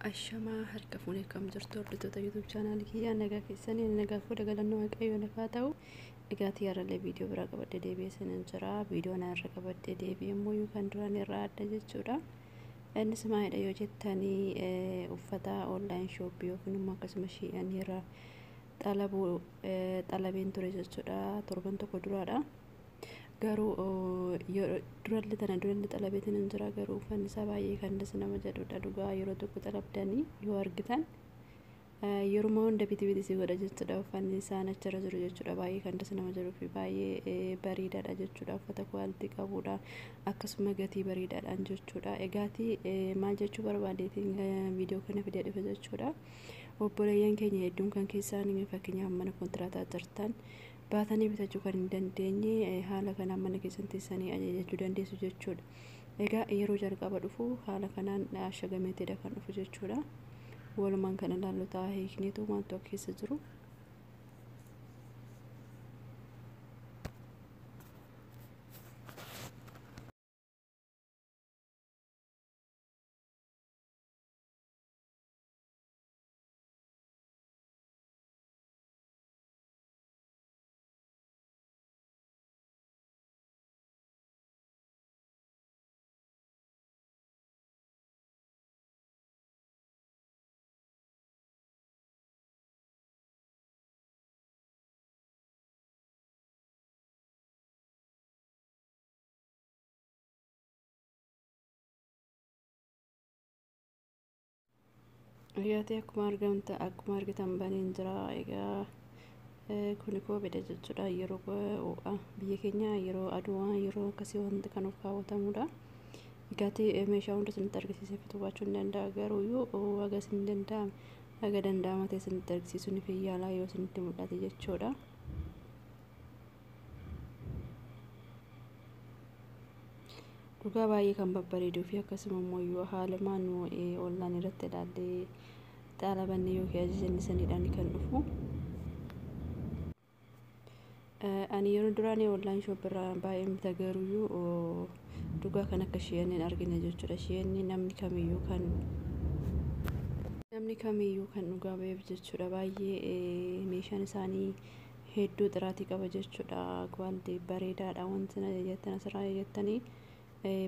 Ashamaa harka fuunee akkam jirtu hordoftoota YouTube chaanaalii kiyyaa, nagaa keessanii? Nagaa fuudha, galannoo Waaqayyoo lafaa ta'u. Egaa har'allee viidiyoo biraa qabadhee deebi'ee isinan jira. Viidiyoo ana irra qabadhee deebi'e immoo kan duraan irraa adda jechuudha. Innis maalidha yoo jettanii, uffata online shop yookiin immoo akkasuma Shein irraa xalabuu xalabeen ture jechuudha, torban tokko duraadha. Garuu durallee tana durallee xalabeetiin hin jira, garuu uffanni isaa baay'ee kan das nama jedhudha. Dhugaa yeroo tokko xalabdanii yoo argitan yeruma hunda biti biti si godha jechuudha. Uffanni isaan achirra jiru jechuudha, baay'ee kan das nama jedhuu fi baay'ee bareedaadha jechuudha. Uffata quality qabudha, akkasuma gatii bareedaadhaan jechuudha. Egaatii maal jechuu barbaadeetiin viidiyoo kana fidee dhufe jechuudha. Obboleeyyan keenya hedduun kan keessaan fakkeenyaaf mana kontiraataa jirtan, baatanii bitachuu kan hin dandeenye, haala kanaan mana keessan teessanii ajajachuu dandeessu jechuudha. Egaa yeroo jalqaba dhufu haala kanaan ashagameetidha kan dhufu jechuudha. Walumaan kan ilaallu ta'a, hiikniitu waan tokko keessa jiru. Egaa akkuma argamta akkuma argitan baneen jira. Egaa kuni kopheedha jechuudha. Yeroo ho'a biyya keenya, yeroo aduu, yeroo akkasii wanti kan of kaawwatamudha. Egaati meeshaa hunda isinitti argisiisee fixuu baachuu hin danda'a, garuu haga isin danda'ame, haga danda'ama ta'e isinitti argisiisuu ni fayyaalaa yoo isinitti mul'ate jechuudha. Dhugaa baay'ee kan babbareeduu fi akkasuma immoo haalumaan nu online irratti ilaallee xalabanne yookiin ajajanne saniidhaan kan dhufu. Ani yeroo duraanii online shop irraa baay'ee bita, garuuyyuu dhugaa kan akka Shein hin argine jechuudha. Shein namni kamiyyuu kan dhugaa ba'eef jechuudha. Baay'ee meeshaan isaanii hedduu xiraatii qaba jechuudha. Quality bareedaadha, wanti jettan asirraa jettanii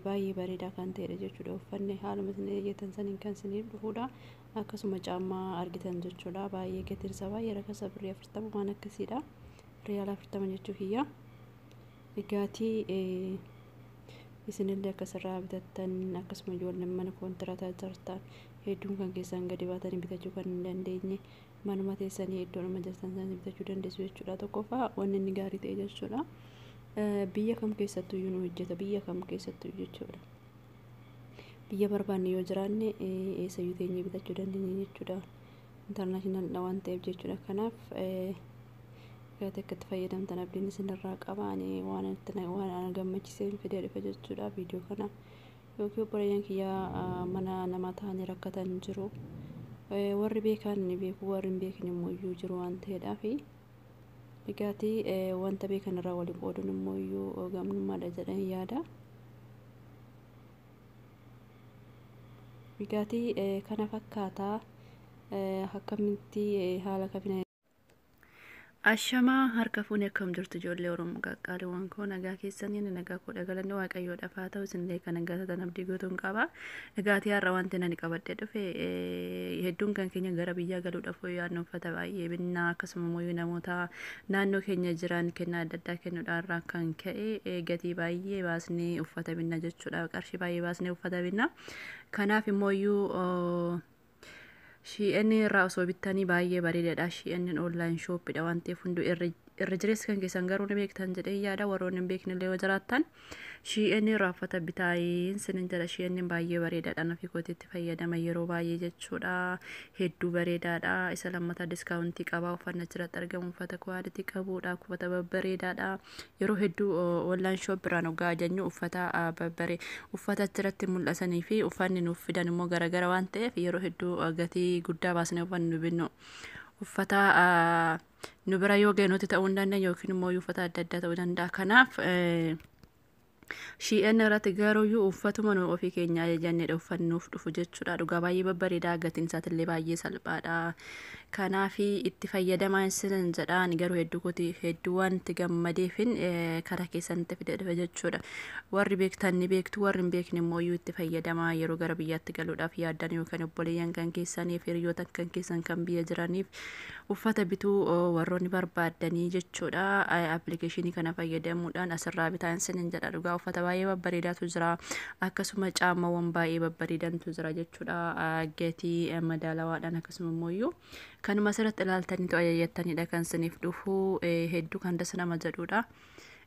baay'ee bareedaa kan ta'edha jechuudha. Uffanni haaluma isin jettan saniin kan isiniif dhufudha. Akkasuma caammaa argitan jechuudha. Baay'ee gatiin isaa baay'ee rakasa, birrii 40 waan akkasiidha. Riyaala 40 jechuu kiyya. Egaatii isinillee akkasirraa bitattan, akkasuma ijoolleen mana koontiraataa jirtan hedduun kan keessan gadi baatanii bitachuu kan hin dandeenye, manuma teessanii iddoodhuma jirtan sana bitachuu dandeessu jechuudha. Tokkoffaa wanni inni gaarii ta'e jechuudha, biyya kam keessattuu nu hojjeta, biyya kam keessattuu jechuudha. Biyya barbaanne yoo jiraanne eessayyuu teenyee bitachuu dandeenya jechuudha. International waan ta'eef jechuudha. Kanaaf gatii akka itti fayyadamtan abdiin isinirraa qaba. Ani waan gammachiisee fidee dhufe jechuudha viidiyoo kana. Yookiin obboleeyyan kiyyaa mana namaa ta'anii rakkatan jiru. Warri beekan ni beeku, warri hin beekne immoo iyyuu jiru waan ta'eedhaafi. Egaatii wanta beekan irraa waliin qooduun immoo iyyuu gamnummaadha jedhanii yaada. Egaatii kana fakkaataa akkamitti haala kamiin. Ashamaa harka fuunee, akkam jirtu ijoollee Oromoo qaqqaaliiwwan koo? Nagaa keessanii? Nagaa koo, galanni Waaqayyoodhaaf haa ta'u. Isinillee kan nagaa taatan abdii guutuun qaba. Dhugaatii har'a wanti ani qabadhee dhufe, hedduun kan keenya gara biyyaa galuudhaaf yaadnu uffata baay'ee binnaa, akkasuma immoo namoota naannoo keenya jiran kennaa adda addaa kennuudhaan irraa kan ka'e gatii baay'ee baasnee uffata binna jechuudha. Qarshii baay'ee baasnee uffata binna. Kanaaf immoo iyyuu Shein irraa osoo bittanii baay'ee bareedaadha. Shein online shopidha waan ta'eef hunduu irra jireessa kan keessan garuu ni beektan jedhee yaada. Warroonni hin beekne illee yoo jiraattan Shein irraa uffata bitaayin sinin jedha. Shein baay'ee bareedaadha. Nafi kootiitti fayyadama yeroo baay'ee jechuudha. Hedduu bareedaadha. Isa lammataa discount qaba. Uffanni achirratti argamu uffata quality qabudha. Uffata babbareedaadha. Yeroo hedduu online shop irraan hoggaa ajajnu uffata babbaree uffata achirratti mul'atanii fi uffanni nuuf fidan immoo garagara waan ta'eef, yeroo hedduu gatii guddaa baasnee uffanni nu binnu uffata nu bira yoo ga'e nuti ta'uu hin dandeenye yookiin immoo uffata adda addaa ta'uu danda'a. Kanaaf Shii'een irratti garuuyyuu uffatuma nu ofii keenya ajajannedha uffannuuf dhufu jechuudha. Dhugaa baay'ee babbareedaa, gatiin isaatillee baay'ee salphaadha. Kanaaf itti fayyadamaa isin jedhaan, garuu hedduu kooti hedduu wanti gammadeefin karaa keessanitti fide dhufe jechuudha. Warri beektan ni beektu, warri hin beekne immoo itti fayyadamaa yeroo gara biyyaatti galuudhaaf yaaddan yookaan obboleeyyan kan keessaniif, hiriyoota kan keessan kan biyya jiraniif uffata bituu warroonni barbaaddanii jechuudha. Appilikeeshinii kana fayyadamuudhaan asirraa bitaa isin jedha. Dhugaa uffata baay'ee babbareedaatu jira. Akkasuma caamawwan baay'ee babbareedantu jira jechuudha. Gatii madaalawaadhaan akkasuma immoo kanuma asirratti ilaaltaniitu ajajattanidha kan isiniif dhufu, hedduu kan das nama jedhudha.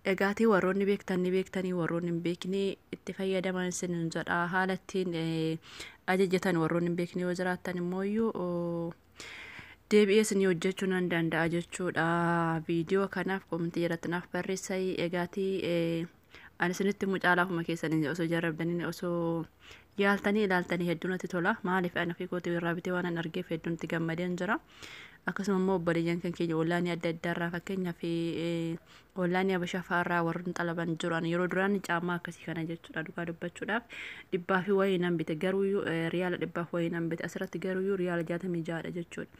Egaatii warroonni beektan ni beektanii, warroonni hin beekne itti fayyadaman isin jedha. Haala ittiin ajajatan warroonni hin beekne yoo jiraattan immoo deebi'ee isinii hojjechuu nan danda'a jechuudha. Viidiyoo kanaaf koomentii jalatti naaf barreessaa. Egaatii ani isinitti mucaalaafuma keessanii osoo jarrabdanii osoo yaaltanii ilaaltanii hedduu natti tola. Maaliif, ani ofii kootii irraa bitee waan an argeef hedduu natti gammadeen jira. Akkasuma immoo obboleeyyan kan keenya ollaanii adda addaa irraa, fakkeenyaaf ollaanii Habashaa fa'aarraa warroonni xalaban jiru. Ani yeroo duraan caammaa akkasii kana jechuudha, dhugaa dubbachuudhaaf dhibbaa fi wayii nan bite, garuu riyaala dhibbaaf wayii nan bite, asirratti garuu riyaala 66dha jechuudha.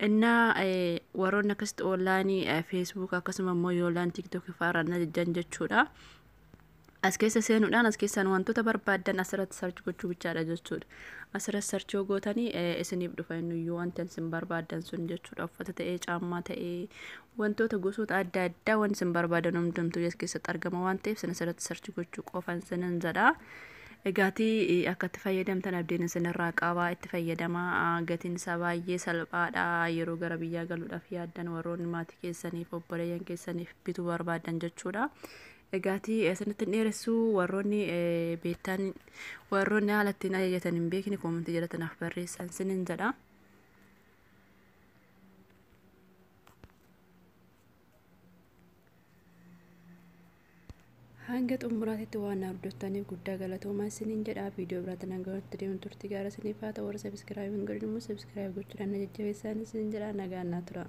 Innaa warroonni akkasitti ollaanii Facebook akkasuma immoo yoolaan TikTok fa'aarraa na jajjan jechuudha. As keessa seenuudhaan as keessaan wantoota barbaaddan asirratti search gochuu bichaadha jechuudha. Asirratti search yoo gootanii isiniif dhufa innuyyuu wanti isin barbaaddan sun jechuudha. Uffata ta'ee, caammaa ta'ee, wantoota gosoota adda addaa wanti isin barbaadan hundumtuu as keessatti argama waan ta'eef isin asirratti search gochuu qofan isinin jedha. Egaatii akka itti fayyadamtan abdiin isinirraa qaba. Itti fayyadamaa, gatiin isaa baay'ee salphaadha. Yeroo gara biyyaa galuudhaaf yaaddan warroonni maatii keessaniif, obboleeyyan keessaniif bituu barbaadan jechuudha. Egaatii isinitti hin dheeressuu, warroonni beektan, warroonni haala ittiin ajajatan hin beekne koomentii jalatti naaf barreessan isinin jedha. Hanga xumuraatitti waan na hordoftaniif guddaa galatoomaa isiniin jedha. Viidiyoo biraatti nagaa walitti deemuun turtii gaara isiniif haa ta'u. Warra subscribe hin godhin immoo subscribe gochuudhaan na jajjabeessaa isiniin jedha. Nagaan naa tura.